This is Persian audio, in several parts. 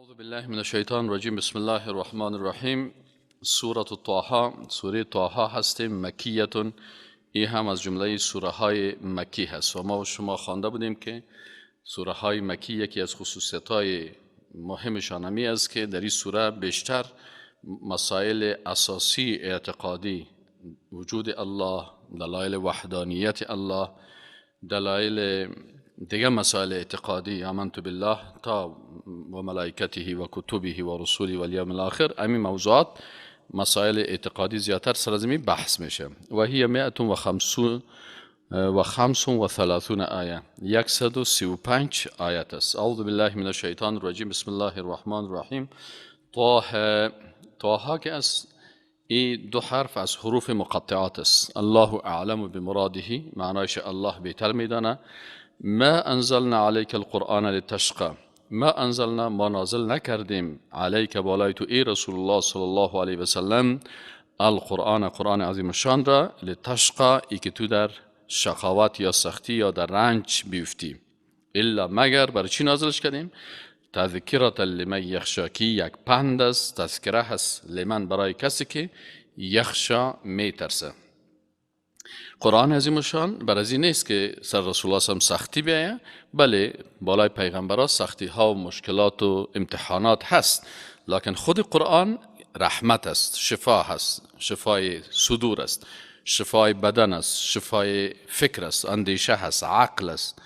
اعوذ بالله من الشیطان الرجیم. بسم الله الرحمن الرحیم. سورة طه، سوره طه هستیم، مکیتون. این هم از جمله سوره های مکی هست و ما و شما خوانده بودیم که سوره های مکی یکی از خصوصیت های مهمشان همی است که در این سوره بیشتر مسائل اساسی اعتقادی، وجود الله، دلایل وحدانیت الله، دلایل دیگه مسائل اعتقادی، آمنت بالله تا و ملائکته و کتبه و رسوله و الیوم الاخر، همین موضوعات مسائل اعتقادی زیادتر سر از این بحث میشه. و هی 135 آیه، 135 آیت است. اعوذ بالله من الشیطان الرجیم. بسم الله الرحمن الرحیم. طه، طه که از این دو حرف از حروف مقطعات است. الله اعلم بمراده، معنایش الله بهتر میدانه. ما انزلنا علیک القرآن لتشقى، ما انزلنا، ما نازل نکردیم، علیک بالای تو ای رسول الله صلی الله علیه و سلم، القرآن، قرآن عظیم شان را، لتشقى، ای که تو در شقاوت یا سختی یا در رنج بیفتی، الا مگر. برای چی نازلش کردیم؟ تذکرة لمن یخشا، کی یک پند است، تذکره هست، لمن برای کسی که یخشا میترسه. قرآن عظیم شان بر از این نیست که سر رسول الله صلی سختی بیایه، بله بالای پیغمبرا سختی ها و مشکلات و امتحانات هست، لکن خود قرآن رحمت است، شفا هست، شفای صدور است، شفای بدن است، شفای فکر است، اندیشه هست، عقل است.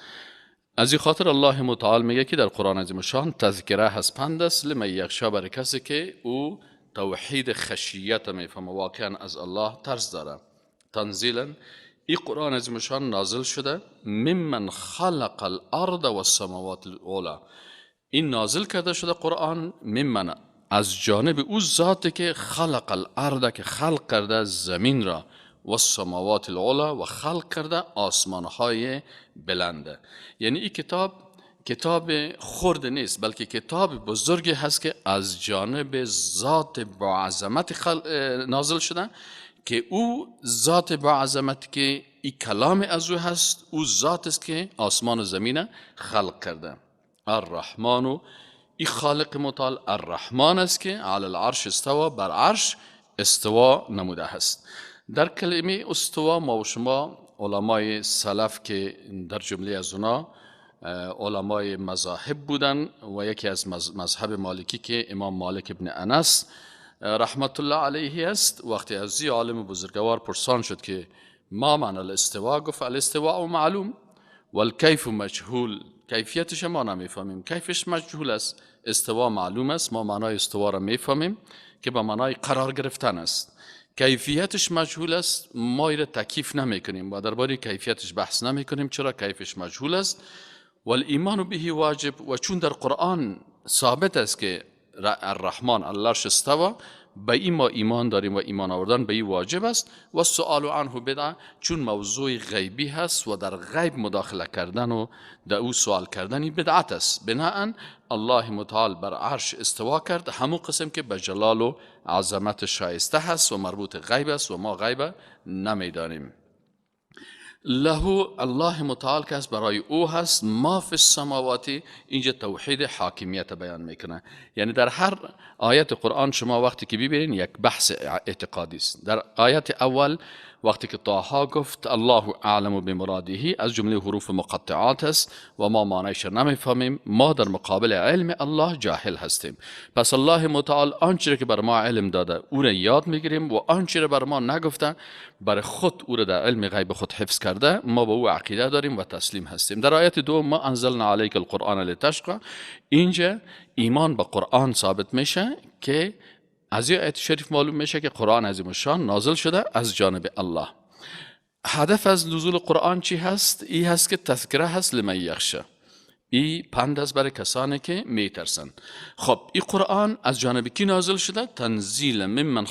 از این خاطر الله متعال میگه که در قرآن عظیم شان تذکره هست، پند است، لمن یخشا، برای کسی که او توحید خشیت میفهمه، واقعا از الله ترس داره. تنزیلا، این قرآن عظیم شان نازل شده، ممن خلق الارض والسماوات العلى، این نازل کرده شده قرآن، ممن از جانب او ذاتی که خلق الارض، که خلق کرده زمین را، والسماوات العلى، و خلق کرده آسمانهای بلنده. یعنی این کتاب کتاب خرد نیست، بلکه کتاب بزرگی هست که از جانب ذات با عظمت نازل شده، که او ذات با عظمت که این کلام از او هست، او ذات است که آسمان و زمین خلق کرده. الرحمن، این خالق متعال الرحمن است که علی العرش استوا، بر عرش استوا نموده هست. در کلمه استوا ما و شما علمای سلف که در جمله از اونا علمای مذاهب بودن و یکی از مذهب مالکی که امام مالک ابن انس رحمت الله علیه است، وقتی از عالم بزرگوار پرسان شد که ما معنی الاستوا، گفت الاستواء معلوم والکیف مجهول، کیفیتش ما نمیفهمیم، کیفش مجهول است. استوا معلوم است، ما معنای استوا را میفهمیم که به معنای قرار گرفتن است. کیفیتش مجهول است، ما را تکیف نمیکنیم و درباره کیفیتش بحث نمیکنیم، چرا کیفش مجهول است. والایمان به واجب، و چون در قرآن ثابت است که الرحمن العرش استوا، به این ما ایمان داریم و ایمان آوردن به این واجب است. و سؤال عنه بدعه، چون موضوع غیبی هست و در غیب مداخله کردن و در او سوال کردن بدعت است. بناءً الله متعال بر عرش استوا کرد، همون قسم که به جلال و عظمت شایسته هست و مربوط غیب است و ما غیب نمیدانیم. له، الله متعال که برای او هست، ما فی السماوات، اینجا توحید حاکمیت بیان میکنه. یعنی در هر آیت قرآن شما وقتی که ببینین یک بحث اعتقادی است. در آیت اول وقتی که طه گفت الله اعلم بمراده، از جمله حروف مقطعات است و ما معنیش نمیفهمیم، ما در مقابل علم الله جاهل هستیم. پس الله متعال آنچه که بر ما علم داده او را یاد میگیریم و آنچه را بر ما نگفته بر خود او را در علم غیب خود حفظ کرده، ما به او عقیده داریم و تسلیم هستیم. در آیت دو ما انزلنا علیک القرآن لتشقى، اینجا ایمان به قرآن ثابت میشه که از این آیت شریف معلوم میشه که قرآن عظیم الشان نازل شده از جانب الله. هدف از نزول قرآن چی هست؟ ای هست که تذکره هست لمن یخشا، ای پند است برای کسانی که میترسن. خب این قرآن از جانب کی نازل شده؟ تنزیل ممن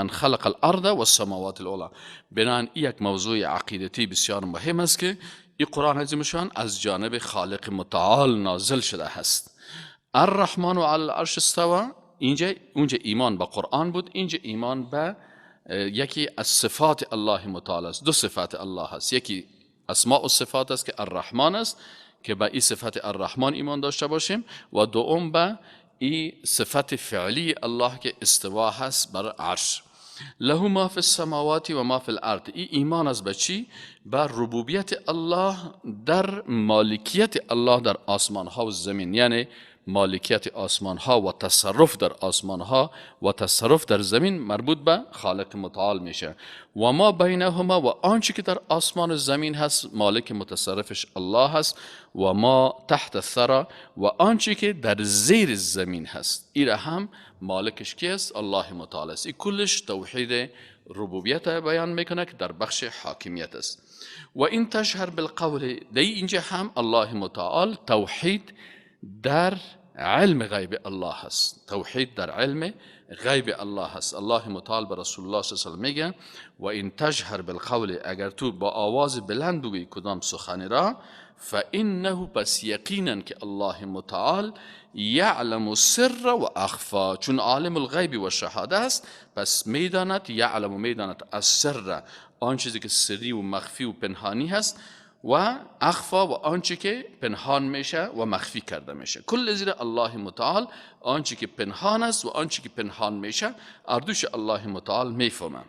خلق الارض والسماوات العلى. بنابراین یک موضوع عقیدتی بسیار مهم است که این قرآن عظیم الشان از جانب خالق متعال نازل شده هست. الرحمن علی العرش استوى، اینجا اونجا ایمان به قرآن بود، اینجا ایمان به یکی از صفات الله متعال است. دو صفات الله هست، یکی اسماء و صفات است که الرحمن است، که به این صفت الرحمن ایمان داشته باشیم، و دوم به این صفت فعلی الله که استوا هست بر عرش. له ما فی السماوات و ما فی الارض، این ایمان از به چی؟ بر ربوبیت الله در مالکیت الله در آسمان ها و زمین، یعنی مالکیت آسمان ها و تصرف در آسمان ها و تصرف در زمین مربوط به خالق متعال میشه. و ما بینهما، و آنچه که در آسمان و زمین هست مالک متصرفش الله هست. و ما تحت الثرى، و آنچه که در زیر زمین هست ایره هم مالکش کی است؟ الله متعال است. این کلش توحید ربوبیت بیان میکنه که در بخش حاکمیت است. و این تجهر بالقول، در اینجا هم الله متعال توحید در علم غیب الله هست، توحید در علم غیب الله هست. الله متعال به رسول الله صلی الله علیه و میگه و این تجهر بالقول، اگر تو با آواز بلند بگویی کدام سخنی را، فانه، پس یقینا که الله متعال یعلم السر و اخفا، چون عالم الغیب و شهاده است، پس میداند، یعلم و میداند السر، آن چیزی که سری و مخفی و پنهانی هست، و اخفا، و آنچه که پنهان میشه و مخفی کرده میشه. کل زیر الله متعال آنچه که پنهان است و آنچه که پنهان میشه اردوش الله متعال میفهمه.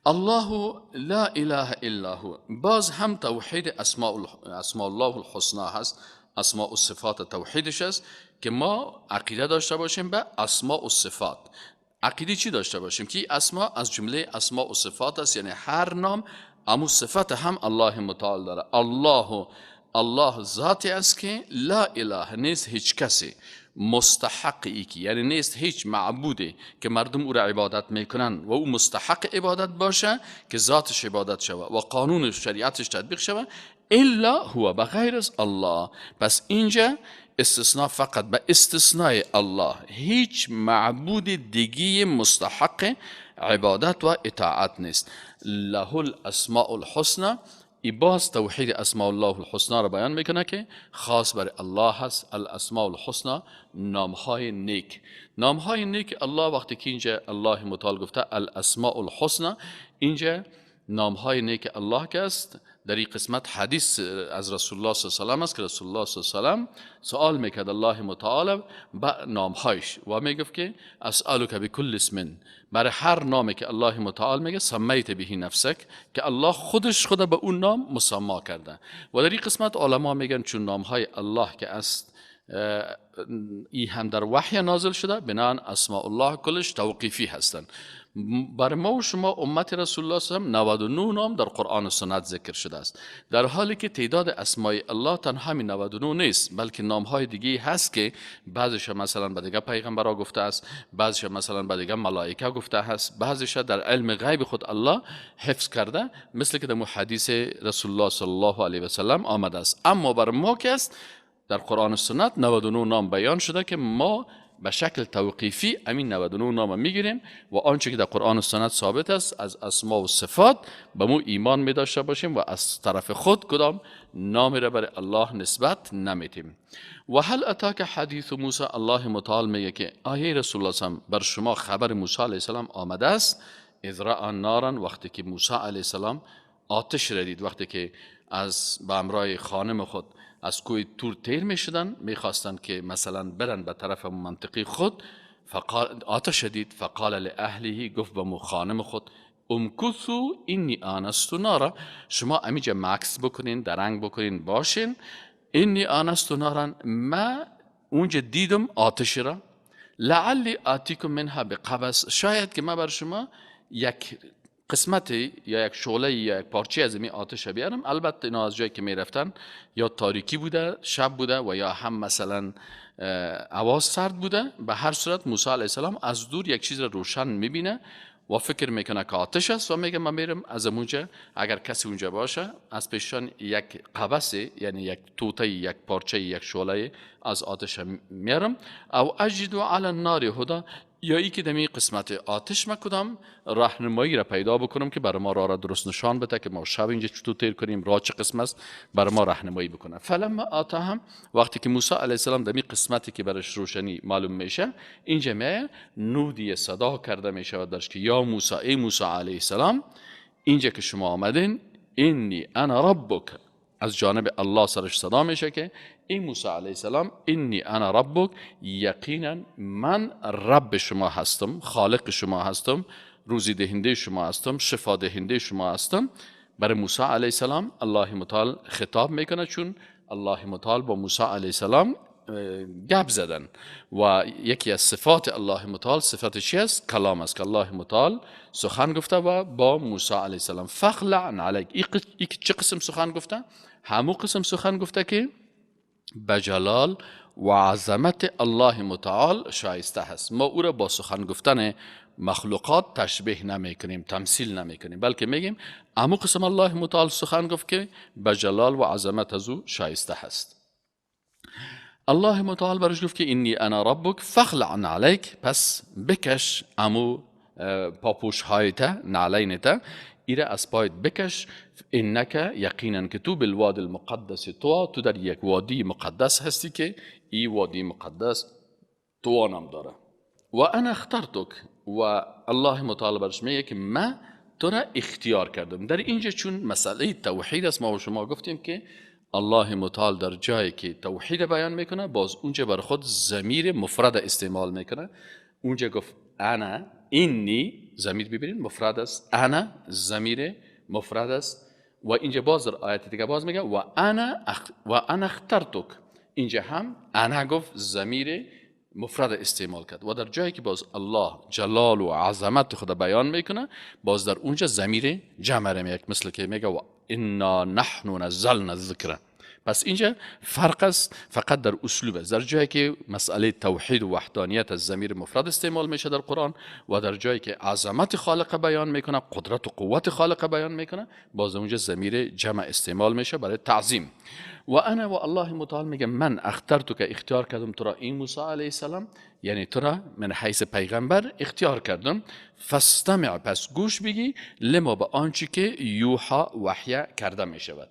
الله لا اله الا هو، باز هم توحید اسماء الله الحسنا هست، اسماء و صفات توحیدش است که ما عقیده داشته باشیم به اسماء و صفات. عقیده چی داشته باشیم؟ که اسماء از جمله اسماء و صفات است، یعنی هر نام امو صفت هم الله متعال داره. الله، الله ذاتی است که لا اله، نیست هیچ کسی مستحق ای که، یعنی نیست هیچ معبودی که مردم او را عبادت میکنن و او مستحق عبادت باشه که ذاتش عبادت شوه و قانون شریعتش تطبیق شوه، الا هو، بغیر از الله. پس اینجا استثناء فقط به استثناء الله، هیچ معبود دیگه مستحق عبادت و اطاعت نیست. له الاسماء الحسنى، ای باز توحید اسماء الله الحسنا را بیان میکنه که خاص بر الله هست. الاسماء الحسنا، نامهای نیک، نامهای نیک الله. وقتی که اینجا الله متعال گفته الاسماء الحسنا، اینجا نامهای نیک الله که است، در این قسمت حدیث از رسول الله صلی الله علیه و سلم است که رسول الله صلی الله علیه و سلم سوال میکرد الله متعال به نامهایش و میگفت که اسألک بکل اسم، برای هر نامی که الله متعال میگه سمیت به نفسک، که الله خودش خود به اون نام مسما کرده. و در این قسمت علما میگن چون نامهای الله که است ای هم در وحی نازل شده، بنان اسماء الله کلش توقیفی هستند. برای ما و شما امت رسول الله صلی الله علیه و سلم 99 نام در قرآن و سنت ذکر شده است، در حالی که تعداد اسماء الله تنها همین 99 نیست، بلکه نامهای دیگه هست که بعضیش مثلا به دیگه پیغمبرا گفته است، بعضیش مثلا به دیگه ملائکه گفته است، بعضیش در علم غیب خود الله حفظ کرده، مثل که در حدیث رسول الله صلی الله علیه و سلم آمده است. اما بر ما که است در قرآن و سنت 99 نام بیان شده که ما به شکل توقیفی امین 99 نام میگیریم و آنچه که در قرآن و سنت ثابت است از اسما و صفات به مو ایمان می داشته باشیم و از طرف خود کدام نامی را برای الله نسبت نمیتیم. و هل اتاک حدیث موسی، الله متعال میگه که آیه رسول الله صلی بر شما خبر موسی علیه السلام آمده است. اذ رأى نارا، وقتی که موسی علیه السلام آتش را دید، وقتی که از به همراه خانم خود از کوه تور تیر می شدن، می خواستن که مثلا برن به طرف منطقه خود، فقال آتش دید، فقال لأهله، گفت به خانم خود امکثوا انی آنست نارا، شما امیجا مکس بکنین، درنگ بکنین، باشین، انی آنست نارا، ما اونجا دیدم آتش را، لعلی آتیکم منها بقبس، شاید که ما بر شما یک قسمت یا یک شعله یا یک پارچه از این آتش بیارم. البته اینا از جایی که میرفتن یا تاریکی بوده، شب بوده و یا هم مثلا هوا سرد بوده. به هر صورت موسی علیه السلام از دور یک چیز را روشن میبینه و فکر میکنه که آتش است و میگه من میرم از اونجا، اگر کسی اونجا باشه از پیشان یک قبس، یعنی یک توته، یک پارچه، یک شعله از آتش میارم. او اجد علی النار هدی، یا ای که دمی قسمت آتش ما کدام راهنمایی را پیدا بکنم که برای ما راه را درست نشان بده که ما شب اینجا چطور تیر کنیم، راه چه قسم است، برای ما راهنمایی بکنه. فلما آتاهم، وقتی که موسی علیه السلام دمی قسمتی که برش روشنی معلوم میشه اینجا می نودی صدا کرده میشود درش که یا موسی، ای موسی علیه السلام، اینجا که شما آمدین، انی انا ربک، از جانب الله سرش صدا میشه که ای موسی علیه السلام، انی انا ربک، یقینا من رب شما هستم، خالق شما هستم، روزی دهنده شما هستم، شفا دهنده شما هستم. برای موسی علیه السلام الله متعال خطاب میکنه، چون الله متعال با موسی علیه السلام گپ زدن و یکی از صفات الله متعال صفات چی است؟ کلام است که الله متعال سخن گفته و با موسی علیه السلام. فخلع علیک، ای چه قسم سخن گفته؟ همو قسم سخن گفته که به جلال و عظمت الله متعال شایسته هست. ما او را با سخن گفتن مخلوقات تشبیه نمی کنیم، تمثیل نمی کنیم، بلکه میگیم امو قسم الله متعال سخن گفت که به جلال و عظمت از او شایسته هست. الله متعال برش گفت که انی انا ربک فخلع علیک، پس بکش امو پاپوش هایت، نعلینت، ایره از پایت بکش. انک یقینا که تو بالواد المقدس طوا، تو در یک وادی مقدس هستی که ای وادی مقدس طوا نام داره. و انا اخترتک، و الله متعال برش میگه که من تو را اختیار کردم. در اینجا چون مسئله توحید است، ما و شما گفتیم که الله متعال در جایی که توحید بیان میکنه باز اونجا بر خود ضمیر مفرد استعمال میکنه. اونجا گفت انا، اینی ضمیر ببینید مفرد است، انا ضمیر مفرد است. و اینجا باز در آیت دیگه باز میگه و انا اخترتک، اینجا هم انا گفت ضمیر مفرد استعمال کرد. و در جایی که باز الله جلال و عظمت خود بیان میکنه باز در اونجا ضمیر جمع میگه، مثل که میگه و انا نحن نزلنا الذکر. پس اینجا فرق است فقط در اسلوب است. در جایی که مسئله توحید و وحدانیت از ضمیر مفرد استعمال میشه در قرآن، و در جایی که عظمت خالق بیان میکنه، قدرت و قوت خالق بیان میکنه، باز اونجا ضمیر جمع استعمال میشه برای تعظیم. و انا و الله متعال میگه من اخترتو که اختیار کردم تو را این موسی علیه السلام، یعنی تو را من حیث پیغمبر اختیار کردم. فاستمع، پس گوش بگی، لما به آنچه که یوحا وحی کرده میشود.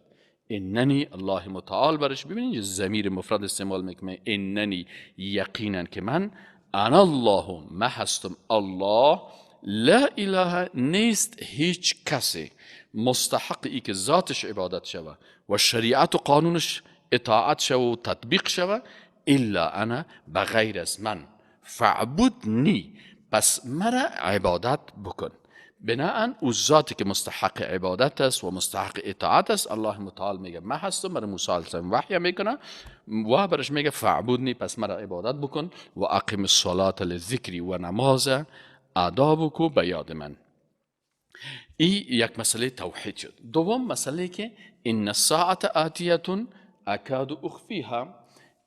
اننی، الله متعال برش ببینید ضمیر مفرد استعمال میکنه، اننی یقینا که من، انا الله ما هستم الله، لا اله نیست هیچ کسی مستحق ای که ذاتش عبادت شوه و شریعت و قانونش اطاعت شوه و تطبیق شوه، الا انا بغیر از من، فاعبدنی، پس مرا عبادت بکن. بناهن او ذاتی که مستحق عبادت است و مستحق اطاعت است، الله متعال میگه من هستم. برای موسی علیه السلام وحی میکنه و برش میگه فاعبدنی، پس مرا عبادت بکن، و اقیم الصلاة لذکری، و نماز ادا بکو به یاد من. این یک مسئله توحید شد. دوم مسئله که ان الساعة آتیه اکاد اخفیها،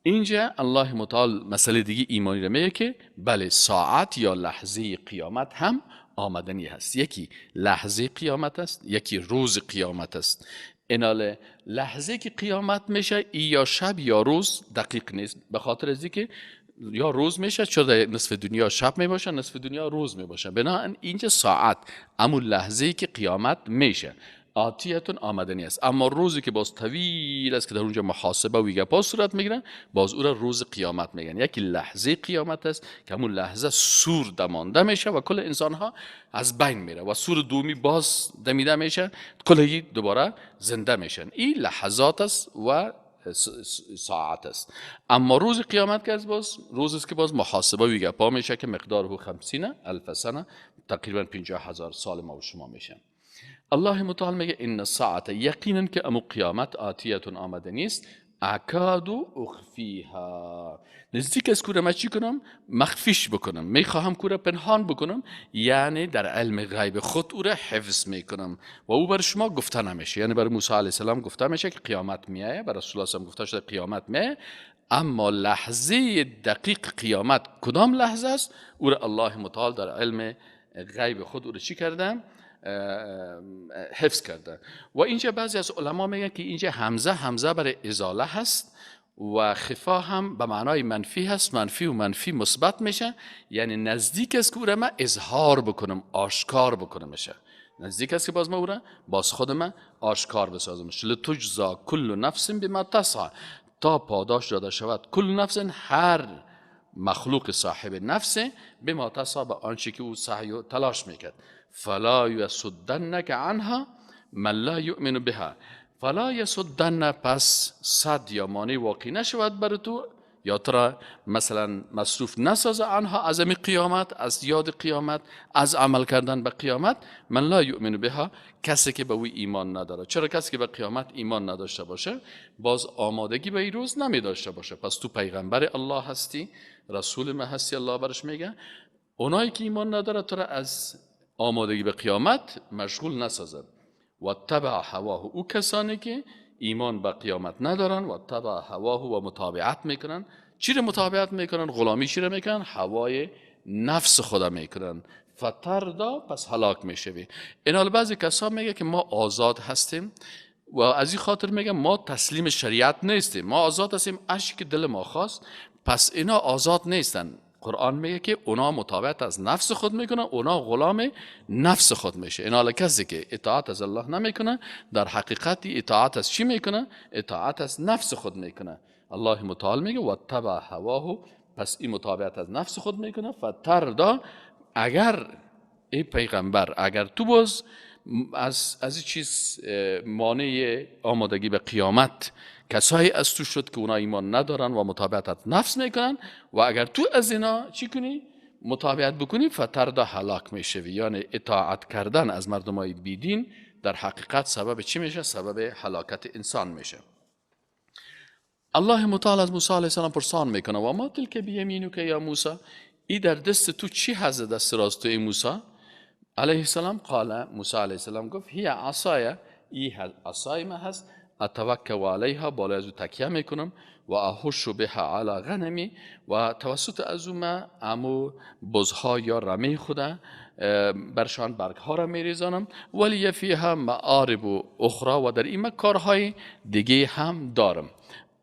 اینجا الله متعال مسئله دیگه ایمانی رو میگه که بله ساعت یا لحظه قیامت هم آمدنی هست. یکی لحظه قیامت است، یکی روز قیامت است. اینال لحظه که قیامت میشه ای یا شب یا روز دقیق نیست، به خاطر از اینکه یا روز میشه، چون نصف دنیا شب میباشه، نصف دنیا روز میباشه. بنابراین اینجا ساعت امون لحظه که قیامت میشه آتیتون آمدنی است. اما روزی که باز طویل است که در اونجا محاسبه و گپا صورت میگیره، باز او را روز قیامت میگن. یکی لحظه قیامت است که همون لحظه سور دمانده میشه و کل انسان ها از بین میره و سور دومی باز دمیده میشه، کلگی دوباره زنده میشن. این لحظات است و ساعت است. اما روز قیامت که از باز روز است که باز محاسبه و گپا میشه که مقداره 50,000 سنه، تقریبا 50,000 سال ما و شما میشه. الله متعال میگه ان الساعه، یقینا که امو قیامت آتیتون آمده نیست، اکاد اخفیها، نزدیک از کوره من چی کنم؟ مخفیش بکنم، میخواهم کوره پنهان بکنم، یعنی در علم غیب خود او را حفظ میکنم و او بر شما گفته نمیشه. یعنی بر موسی علیه السلام گفته میشه که قیامت میایه، بر رسول الله گفته شده قیامت میایه، اما لحظه دقیق قیامت کدام لحظه است او را الله متعال در علم غیب خود او را چی کرده؟ حفظ کرده. و اینجا بعضی از علما میگن که اینجا همزه برای ازاله هست و خفا هم به معنای منفی هست، منفی و منفی مثبت میشه، یعنی نزدیک است که او را من اظهار بکنم، آشکار بکنم میشه. نزدیک است که باز ما او را باز خود من آشکار بسازم. لتجزا کل نفس بما تسعی، تا پاداش داده شود کل نفس، هر مخلوق صاحب نفس، بما تسعی، به آنچه که او سعی و تلاش میکرد. فلا یصدنک عنها من لا یؤمن بها، فلا یصدن، پس صد یا مانع واقع نشود بر تو، یا ترا مثلا مصروف نسازه عنها از قیامت، از یاد قیامت، از عمل کردن به قیامت، من لا یؤمن بها، کسی که به او ایمان نداره. چرا کسی که به قیامت ایمان نداشته باشه باز آمادگی به این روز نمی داشته باشه. پس تو پیغمبر الله هستی، رسول ما هستی، الله برش میگه اونایی که ایمان نداره تو را از آمادگی به قیامت مشغول نسازه. و تبع هواه، او کسانی که ایمان به قیامت ندارن و تبع هواه و متابعت میکنن. چی رو متابعت میکنن؟ غلامی چی رو میکنن؟ هوای نفس خدا میکنن. فتردا، پس هلاک میشوی. اینال بعضی کسا میگه که ما آزاد هستیم و از این خاطر میگه ما تسلیم شریعت نیستیم، ما آزاد هستیم، اشک دل ما خواست. پس اینا آزاد نیستن. قرآن میگه که اونا متابعت از نفس خود میکنن، اونا غلام نفس خود میشه. اینا کسی که اطاعت از الله نمیکنه در حقیقت اطاعت از چی میکنه؟ اطاعت از نفس خود میکنه. الله متعال میگه و تبع هواه، پس این متابعت از نفس خود میکنه. فتردا، اگر ای پیغمبر اگر تو باز از این چیز مانع آمادگی به قیامت کسایی از تو شد که اونا ایمان ندارن و متابعت از نفس میکنن، و اگر تو از اینا چی کنی؟ متابعت بکنی، فتردا هلاک میشوی. یعنی اطاعت کردن از مردمای بیدین در حقیقت سبب چی میشه؟ سبب هلاکت انسان میشه. الله متعال از موسی علیه السلام پرسان میکنه و ما تلک بیمینک یا موسی، ای در دست تو چی هست دست راست تو ای موسی علیه السلام؟ قال، موسی علیه السلام گفت هی عصای، ای عصای ما هست، اتوکل علیها، بالای از او تکیه میکنم، و اهش بها علی غنمی، و توسط از او ما امو بزها یا رمه خود برشان برگ ها را میریزانم، ولی فیها معارب اخرى، و در این کارهای دیگه هم دارم.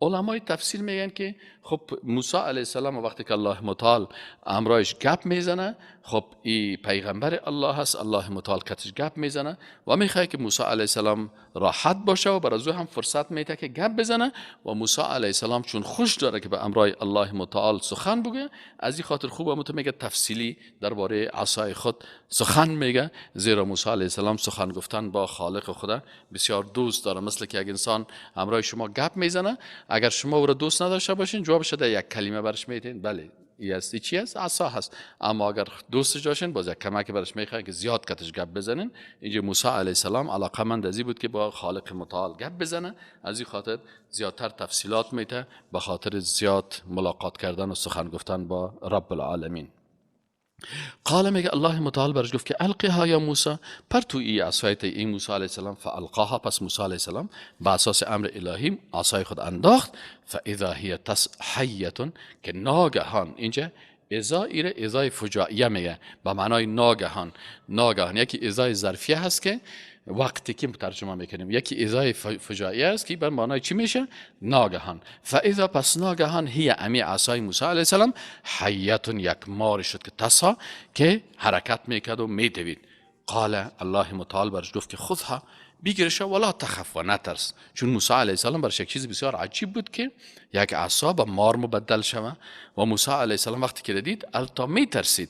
علمای تفسیر میگن که خب موسی علیه السلام وقتی که الله متعال امرایش گپ میزنه، خب ای پیغمبر الله هست، الله متعال کتش گپ میزنه و میخواد که موسی علیه السلام راحت باشه و برای او هم فرصت میده که گپ بزنه. و موسی علیه السلام چون خوش داره که به امرای الله متعال سخن بگه، از این خاطر خوب هم میگه تفصیلی درباره عصای خود سخن میگه، زیرا موسی علیه السلام سخن گفتن با خالق خدا بسیار دوست داره. مثل که یک انسان همراه شما گپ میزنه، اگر شما او را دوست نداشته باشین جوابش در یک کلمه برش میدین، بله ای است، چی است؟ عصا هست. اما اگر دوستش داشتین باز یک کمک برش میخواین که زیاد کتش گپ بزنین. اینجا موسی علیه السلام علاقه‌مند از این بود که با خالق متعال گپ بزنه، از این خاطر زیادتر تفصیلات میده به خاطر زیاد ملاقات کردن و سخن گفتن با رب العالمین. قال، میگه الله متعال برش گفت که القها یا موسی، پر تو ای عصایت ای موسی علیه السلام. فالقاها، پس موسی علیه السلام به اساس امر الهی عصای خود انداخت. فاذا هی حیه، که ناگهان، اینجا ازا ایره ازای فجائیه میگه به معنای ناگهان. ناگهان یکی ازای ظرفیه هست که وقتی که ترجمه میکنیم، یکی ازای فجائیه است که به معنای چی میشه؟ ناگهان. فاذا، پس ناگهان، هی امی عصای موسی علیه السلام، حیتون، یک مار شد که تسا، که حرکت میکرد و میدوید. قال، الله متعال برش گفت که خذها، بگیرش، ولا تخف، و نترس. چون موسی علیه السلام برش یک چیز بسیار عجیب بود که یک عصا به مار مبدل شوه، و موسی علیه السلام وقتی که دید التا میترسید.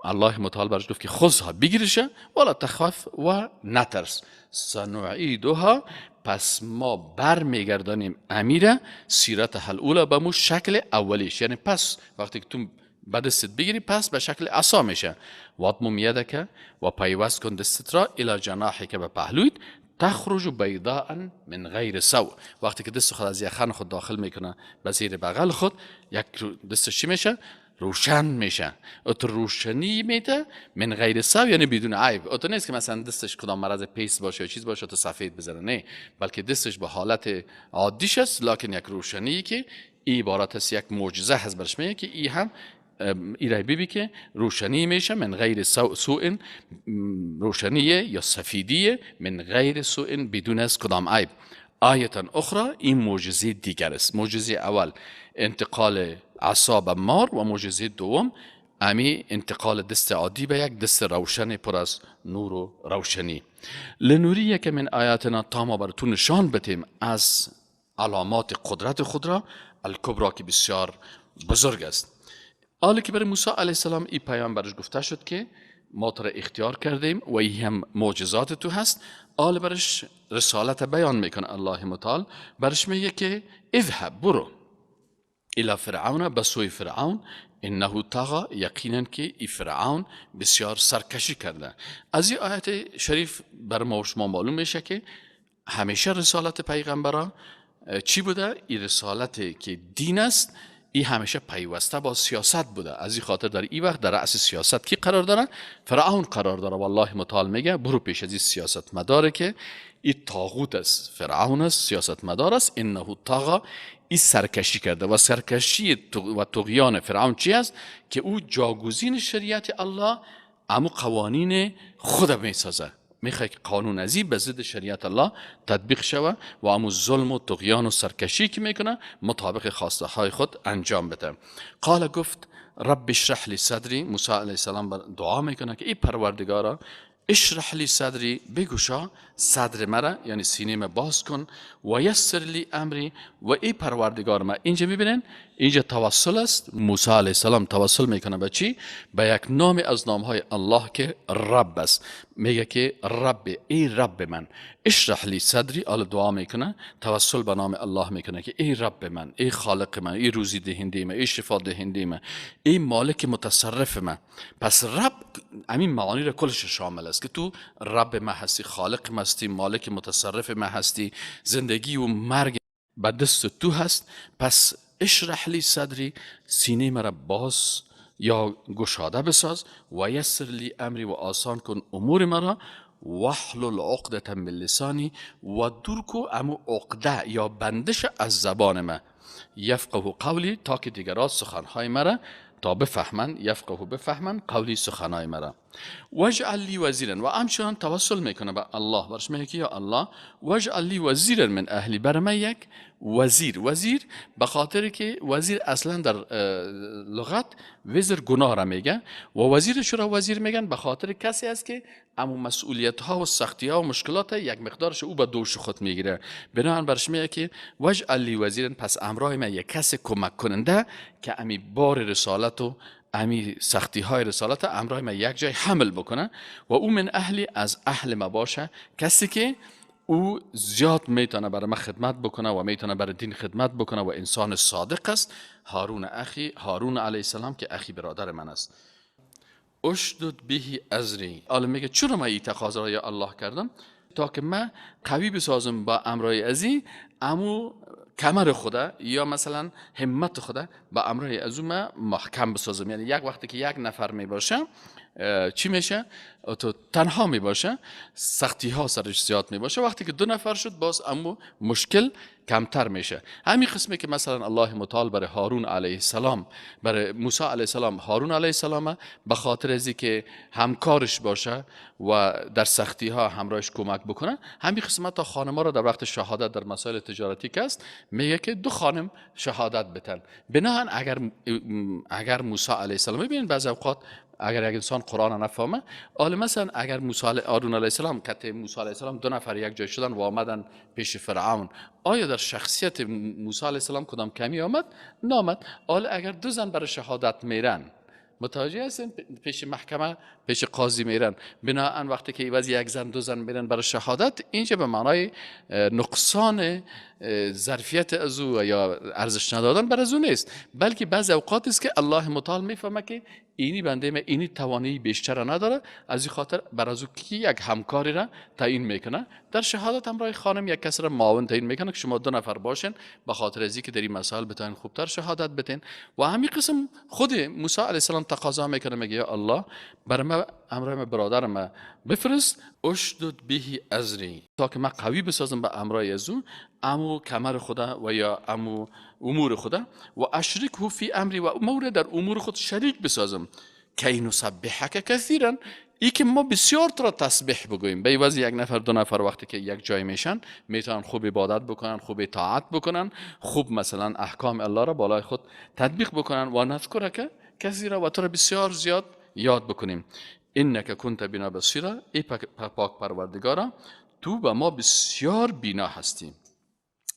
الله متعال برش گفت که خذها، بگیرش، ولا تخف، و نترس. سنعیدها، پس ما بر میگردانیم امیره سیرتها الاولی، به مو شکل اولیش. یعنی پس وقتی که تو به دستت بگیری پس به شکل عصا میشه. واضمم یدک، و پیوست کن دستت را، الی جناحک، به پهلویت، تخرج بیضاء من غیر سوء. وقتی که دست خود از یخن خود داخل میکنه به زیر بغل خود، یک دستش چی میشه؟ روشن میشه. اتو روشنی میده، من غیر سوء یعنی بدون عیب. اتو نیست که مثلا دستش کدام مرض پیس باشه یا چیز باشه تو سفید بزنه، نه، بلکه دستش به حالت عادیش است، لکن یک روشنی که ای عبارت است یک معجزه هست. برش میگه که ای هم ایره ببی که روشنی میشه، من غیر سوء، روشنی یا سفیدی، من غیر سوء، بدون از کدام عیب. آیة اخرى، این معجزه دیگر است. معجزه اول انتقال عصا به مار و معجزه دوم امی انتقال دست عادی به یک دست روشن پر از نور و روشنی. لنریک من آیاتنا، تا ما بر تو نشان بدیم از علامات قدرت خود را، الکبری، که بسیار بزرگ است. حالی که برای موسی علیه السلام این پیام برش گفته شد که ما تو را اختیار کردیم و این هم معجزات تو هست. آل برش رسالت بیان میکنه الله متعال، برش میگه که اذهب، برو، الى فرعون، به سوی فرعون، انه طغى، یقینا که ای فرعون بسیار سرکشی کرده. از این آیت شریف بر ما و شما معلوم میشه که همیشه رسالت پیغمبران چی بوده؟ این رسالت که دین است، این همیشه پیوسته با سیاست بوده. از این خاطر در این وقت در رأس سیاست کی قرار داره؟ فرعون قرار داره. والله متعال میگه برو پیش از این سیاست مداره که این طاغوت است، فرعون است، سیاست مدار است. انه طغى، این سرکشی کرده و سرکشی و طغیان فرعون چی است؟ که او جاگزین شریعت الله امو قوانین خود میسازه، میخواد که قانون ازی به ضد شریعت الله تطبیق شوه و امو ظلم و طغیان و سرکشی که میکنه مطابق خواسته های خود انجام بده. قال، گفت، رب اشرح لی صدری. موسی علیه السلام دعا میکنه که ای پروردگارا، اشرح لی صدری، بگشا صدر مرا، یعنی سینه ما باز کن، و یسر لی امری، و ای پروردگار ما. اینجا میبینن اینجا توسل است. موسی علیه السلام توسل میکنه به چی؟ به یک نام از نامهای الله که رب است. میگه که رب، ای رب من، اشرح لی صدری. آل دعا میکنه، توسل به نام الله میکنه که ای رب من، ای خالق من، ای روزی دهنده من، ای شفا دهنده من، ای مالک متصرف من. پس رب همین معانی را کلش شامل است که تو رب من هستی، خالق من هستی، مالک متصرف من هستی، زندگی و مرگ به دست تو هست. پس اشرح لی صدری، سینه مرا باز یا گشاده بساز، و یسر لی امری، و آسان کن امور مرا، واحلل عقدة من لسانی، و دور کو امو عقده یا بندش از زبان من، یفقه قولی، تا که دیگران سخنهای مرا تا بفهمن، یفقه بفهمن، قولی سخنهای مرا، واجعل لی وزیرا، و همچنان توسل میکنه به الله، برش میگه که یا الله، واجعل لی وزیرا من اهلی، بر من یک وزیر. وزیر به خاطر که وزیر اصلا در لغت وزر گناه را میگه و وزیرش را وزیر میگن به خاطر کسی است که اما مسئولیت ها و سختی ها و مشکلات یک مقدارش او به دوش خود میگیره. بنابراین برش میگه که واجعل لی وزیرا، پس امرای من یک کس کمک کننده که امی بار رسالت و امی سختی های رسالت امرای من یک جای حمل بکنه و او من اهلی، از اهل ما باشه، کسی که او زیاد میتونه برای من خدمت بکنه و میتونه برای دین خدمت بکنه و انسان صادق است. هارون اخی، هارون علیه السلام که اخی برادر من است. اشدد به ازری. حالا میگه چرا من این تقاضا را یا الله کردم؟ تا که من قوی بسازم با امرای ازی امو کمر خدا یا مثلا همت خدا با امرای ازو من محکم بسازم. یعنی یک وقتی که یک نفر میباشه چی میشه؟ تو تنها میباشه، سختی ها سرش زیاد میباشه. وقتی که دو نفر شد باز امو مشکل کمتر میشه. همین قسمی که مثلا الله متعال برای هارون علیه السلام، برای موسی علیه السلام هارون علیه السلام به خاطر از که همکارش باشه و در سختی ها همراهش کمک بکنه. همین قسمت تا خانم ها را در وقت شهادت در مسائل تجارتی که است میگه که دو خانم شهادت بتن. بناهن اگر موسی علیه السلام، ببینید بعض اوقات اگر یک انسان قرآن نفهمه، حالا مثلا اگر موسی هارون علیه السلام کت موسی علیه السلام دو نفر یک جای شدن و آمدن پیش فرعون، آیا در شخصیت موسی علیه السلام کدام کمی آمد؟ نامد. حالا اگر دو زن برای شهادت میرن، متوجه هستین، پیش محکمه پیش قاضی میرن، بناهن وقتی که عوض یک زن دو زن میرن برای شهادت، اینجا به معنای نقصان ظرفیت از او یا ارزش ندادن بر از او نیست، بلکه بعض اوقات است که الله متعال میفهمه که اینی بنده ما اینی توانایی بیشتر نداره، از این خاطر بر از او کی یک همکاری را تعیین میکنه. در شهادت همراه خانم یک کس را معاون تعیین میکنه که شما دو نفر باشین، به خاطر از اینکه در این مسائل بتونین خوبتر شهادت بتین. و همین قسم خود موسی علیه السلام تقاضا میکنه، میگه یا الله بر ما امرای برادر ما بفرست، اشدد به ازری، تا که من قوی بسازم به امرای از او امو کمر خدا و یا امو امور خدا، و اشرکه فی امری، و مورد در امور خود شریک بسازم، کی نسبحک کثیرا، ای که ما بسیار تو را تسبیح بگوییم. به عوض یک نفر دو نفر وقتی که یک جای میشن میتونن خوب عبادت بکنن، خوب اطاعت بکنن، خوب مثلا احکام الله را بالای خود تطبیق بکنن، و نذکرک کثیرا، و تو را بسیار زیاد یاد بکنیم. انک کنت بنا بصیرا، ای پاک پروردگارا تو به ما بسیار بینا هستی.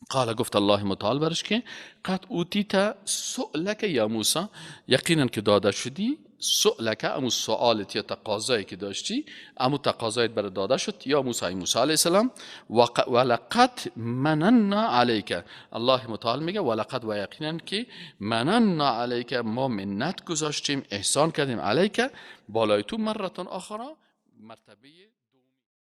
قال، گفت الله متعال برش که قد اوتیت سؤلک یا موسی، یقینا که داده شدی سؤلک، امو سؤالت یا تقاضایی که داشتی، امو تقاضایت برای داده شد یا موسی علیه السلام. ولقد مننا علیک، الله متعال میگه ولقد و یقینا که مننا علیک، ما منت گذاشتیم، احسان کردیم، علیک بالای تو، مرة اخرى مرتبه.